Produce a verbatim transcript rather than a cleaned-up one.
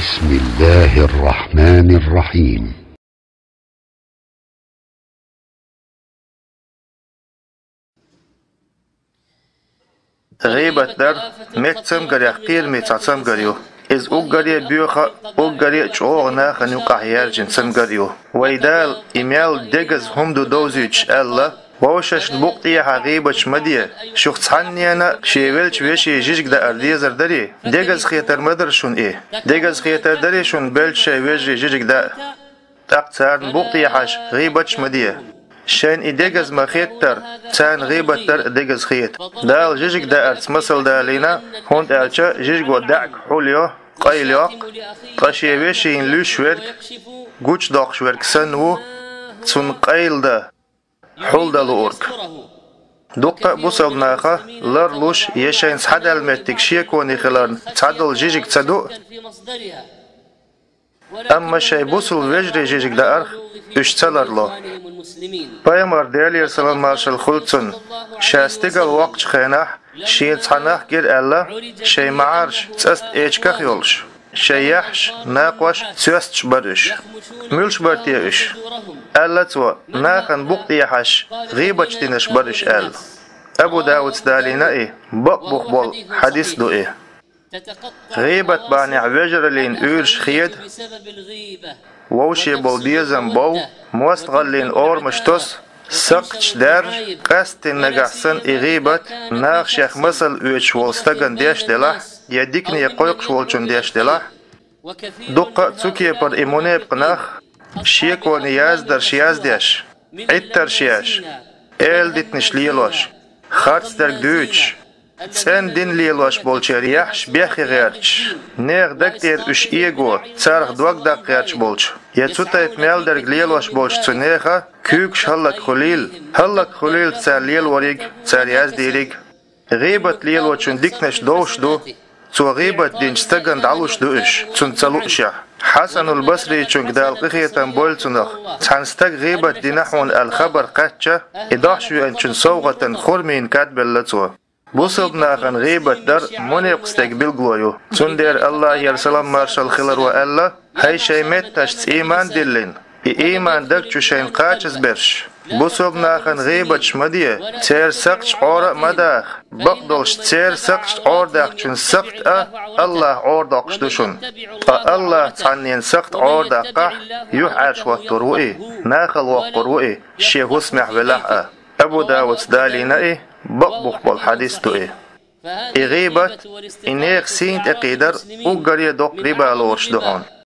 بسم الله الرحمن الرحيم. ГӀийбат дар меттан цамгарех кхераме цхьа цамгар ю. Иза уггаре а боьха, уггаре а чӀогӀа нахана юкъахь яьржина цамгар ю. Вай Дала и мел дегаза хӀума ду довзуьйтуш аьлла: «Вовшашна букъа тӀехьа гӀийбаташ ма де. Шух цхьаннена а шен веллачу вешин жижиг даар дезар дарий? Дегаза хетар ма дара шуна и. Дегаза хетар дарий шуна беллачу шайн вежарий жижиг даа?» ТӀаккха царна букъа тӀехьа гӀийбаташ ма де. Шайна и дегаза ма хеттара, царна гӀийбат дар а дегаза хета. Дала жижиг даарца масал далийна, хӀунда аьлча жижиго даьӀахк хьулйо, къайла йоккху, ткъа шен вешина луьйш верг гучудоккхуш верг санна ву, цунна къайла дан, хьулдан луург. Дуккха а бусалба наха ларлуш я шайна схьадаьлла меттиг шеконе хиларна цхьадолу жижиг ца ду, амма шайн бусалба вежарий жижиг даарх уьш ца ларло. Пайхамар, Делера салам-маршалла хуьлда цунна, ша стигала воккхучу хенахь, шена цхьа нах гира аьлла, шайн маӀарш цӀаста эчках а йолуш, шайн яххьаш, накхош соьсташ бара уьш. Муьлш бара те уьш? Аьлла цо, нахана букъа тӀехьа гӀийбаташ динарш бара уьш аьлла. Абу Дауда далийна и, бакъ бух болу хьадис ду и. ГӀийбат бахьанехь вежараллин уьйраш хеда, вовше болу безам бов, мостагӀаллин орамаш тосу, сакхташ даьржа, къаьсттина нагахь санна и гӀийбат наха шех масал оьцуш волу стагана деш делахь, я дикане кхойкхуш волчунна деш делахь. Дуккха а цу кепара и мунепакъ нах шеконе яздарш яздеш, Ӏиттарш еш, эладитанаш лелош, харцдерг дуьйцуш, цӀена дин лелош болчеран яххьаш бехке гӀерташ, нехан даг тӀера уьш эго, царах дог даккха гӀерташ болчу, я цу тайпа мел дерг лелош болчу цу нехан куьйгаш хӀаллакьхуьлийла, хӀаллакьхуьлийла цара лелориг, цара яздийриг. ГӀийбат лелочун диканаш довш ду, цо гӀийбат динчу стагана дӀалуш ду уьш, цунна ца луушехь. Хьасанул Басричуьнга, Дала къинхетам бойла цунах, цхьана стага гӀийбат дина хьуна аьлла хабар кхаьчча, и дохьуш веанчун совгӀатана хурмийн кад белла цо. Бусалба нахана гӀийбат дар мунепакъ стеган билгало ю. Цундела АллахӀера салам-маршалла хиларо аьлла: «ХӀай шайн метташца ийман диллина, и ийман даг чу шайна кхачазберш, бусалба нахана гӀийбаташ ма де, церан сакхташ Ӏора а ма даха, бакъдолуш церан сакхташ Ӏорадаккхачун сакхт а АллахӀа Ӏорадоккхуш ду шуна. Ткъа АллахӀа цхьаннен сакхт Ӏорадаккхахь, юьхьӀаьржа хӀоттур ву и, нахала воккхур ву и, шен хӀусамехь велахь а». Абу Дауда далийна и, бакъ бух болу хьадис ду и. И гӀийбат, и нехан сийна тӀекхийдар уггаре а доккха риба лоруш ду хьуна.